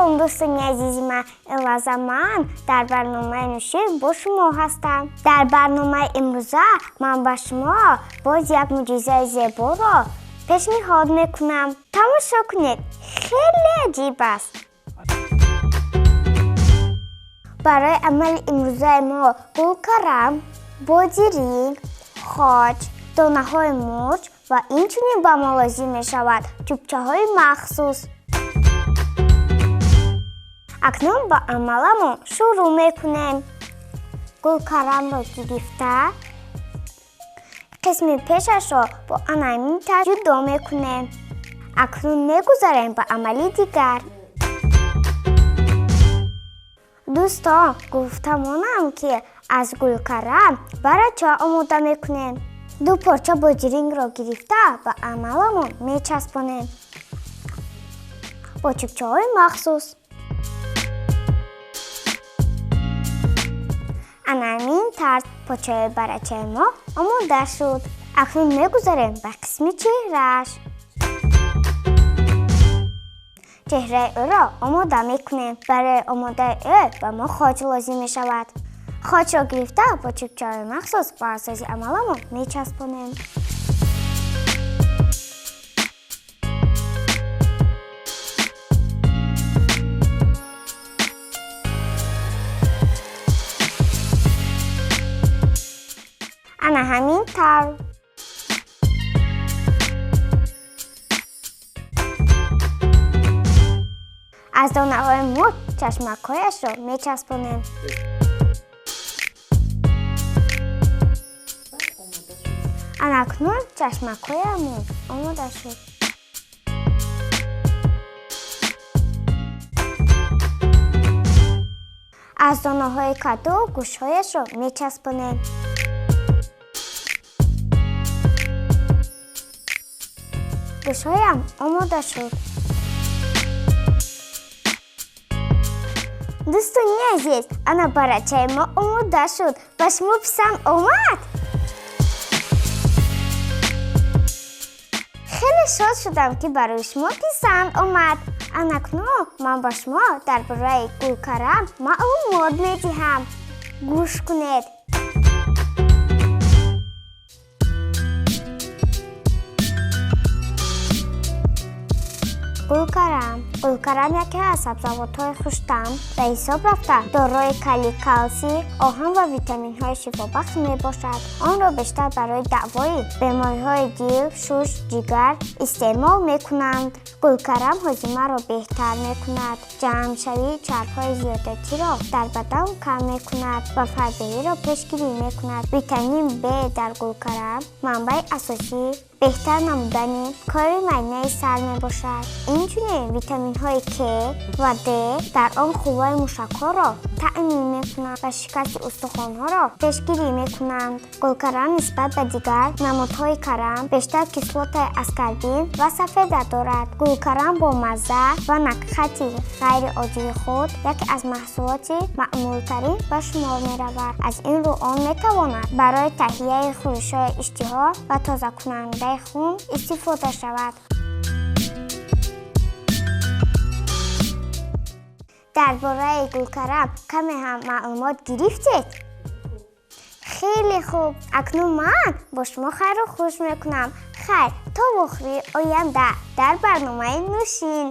Салом, дӯстони азизи ман. Ин лаҳза ман дар барномаи Нӯшин бо шумо ҳастам. Дар барномаи имрӯза ман ба шумо боз як мӯъҷизаи зеборо пешниҳод мекунам. Тамошо кунед, хеле аҷиб аст. Барои амали имрӯзаи мо гулкарам, бодиринг, хоч, донаҳои мурч ва инчунин ба мо лозим мешавад чӯбчаҳои махсус. Акнун ба амаламон шурӯъ мекунем. Гулкарамро гирифта, қисми пешашро бо анамин тарз ҷудо мекунем. Акнун мегузарем ба амали дигар. Дӯстон, гуфта монам, ки аз гулкарам барача омода мекунем. Ду порча бодирингро гирифта ба амаламон мечаспонем бо чӯбчаҳои махсус. Анамин тарз почаи барачаи мо омода шуд. Акнун мегузарем ба қисми чеҳрааш. Чеҳраи ӯро омода мекунем. Барои омодаи ӯ ба мо хоч лозим мешавад. Хочро гирифта бо чӯбчаҳои махсус ба асоси амаламон мечаспонем. Ана ҳамин тавр. Аз донаҳои мурч чашмакҳояшро мечаспонем. Анакнун чашмакҳоямон омода шуд. Аз донаҳои каду гӯшҳояшро мечаспонем. Гӯшҳоям омода шуд. Дӯстони азиз, ана барачаи мо омода шуд. Ба шумо писанд омад? Хеле шод шудам, ки барои шумо писанд омад. Анакнун ман ба шумо дар бораи гулкарам маълумот медиҳам. Гӯш кунед. Гулкарам. Гулкарам яке аз сабзавотҳои хуштаъм ба ҳисоб рафта, дорои калий, калсий, оҳан ва витаминҳои шифобахш мебошад. Онро бештар барои даъвои бемориҳои дил, шуш, ҷигар истеъмол мекунанд. Гулкарам ҳозимаро беҳтар мекунад, ҷамъшавии чарбҳои зиёдатиро дар бадан кам мекунад ва фарбеҳиро пешгирӣ мекунад. Витамин Б дар гулкарам манбаи асосии беҳтар намудани кори майнаи сар мебошад. Инчунин витаминҳои К ва Д дар он қувваи мушакҳоро таъмин мекунанд ва шикасти устухонҳоро пешгирӣ мекунанд. Гулкарам нисбат ба дигар намудҳои карам бештар кислотаи аскорбин ва сафеда дорад. Гулкарам бо мазза ва накҳати ғайриоддии худ яке аз маҳсулоти маъмултарин ба шумор меравад. Аз ин рӯ он метавонад барои таҳияи хӯришҳои иштиҳо ва тозакунандаи хун истифода шавад. Дар бораи гулкарам каме ҳам маълумот гирифтед? Хеле хуб. Акнун ман бо шумо хайру хуш мекунам. Хайр, то вохӯрии оянда дар барномаи Нӯшин.